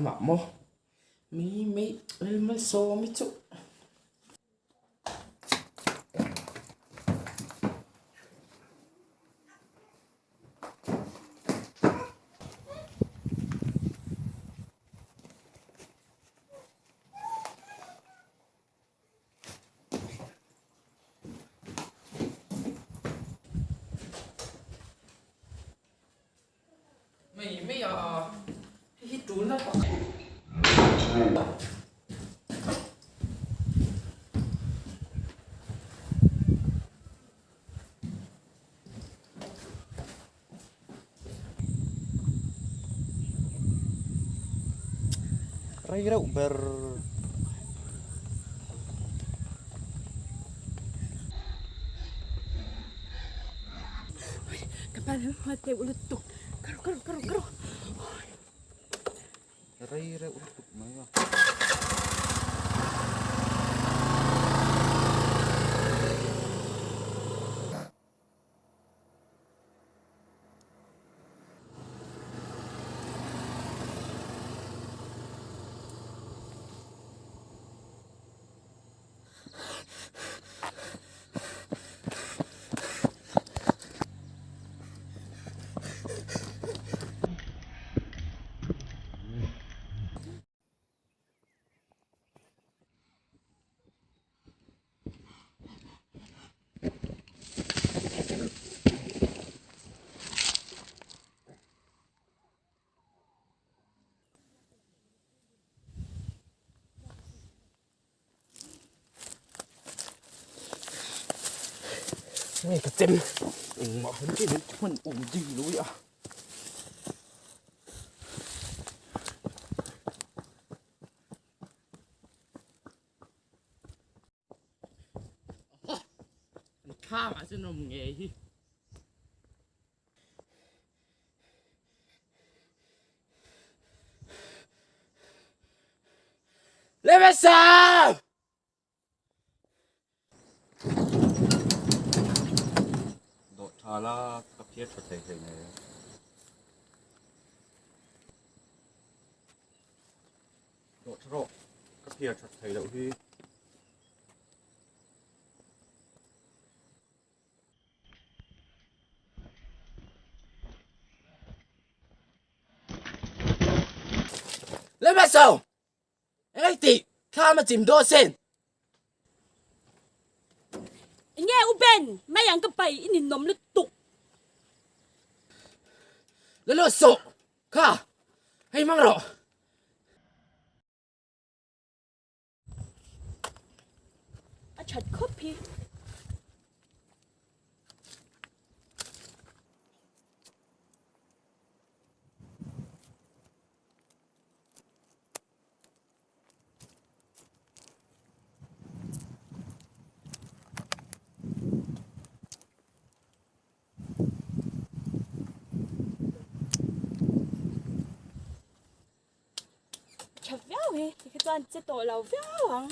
lamah maw mi mai Lalmalsawmi chu. Mai mai a hei hi tulna pakhat Rei reuh ber. Rei reuh lutuk mai a. Nge ka chem engmah han ti leh hman awm ding lo i a. Thlam ah chuan awm ngei hi. Lemesa! Dawh tha la ka phiar tha thei thei nei a. Dawh tha rawh ka phiar that thei loh hi. Lemesa! Engei tih thlam a chim dawn sin. Enge u Ben, mai ang ka pai i ninawm lutuk. Lalo sawh kha hei hmang rawh. A that khawp hi. Tha viau hi tikhi chuan che tawh lo viau ang.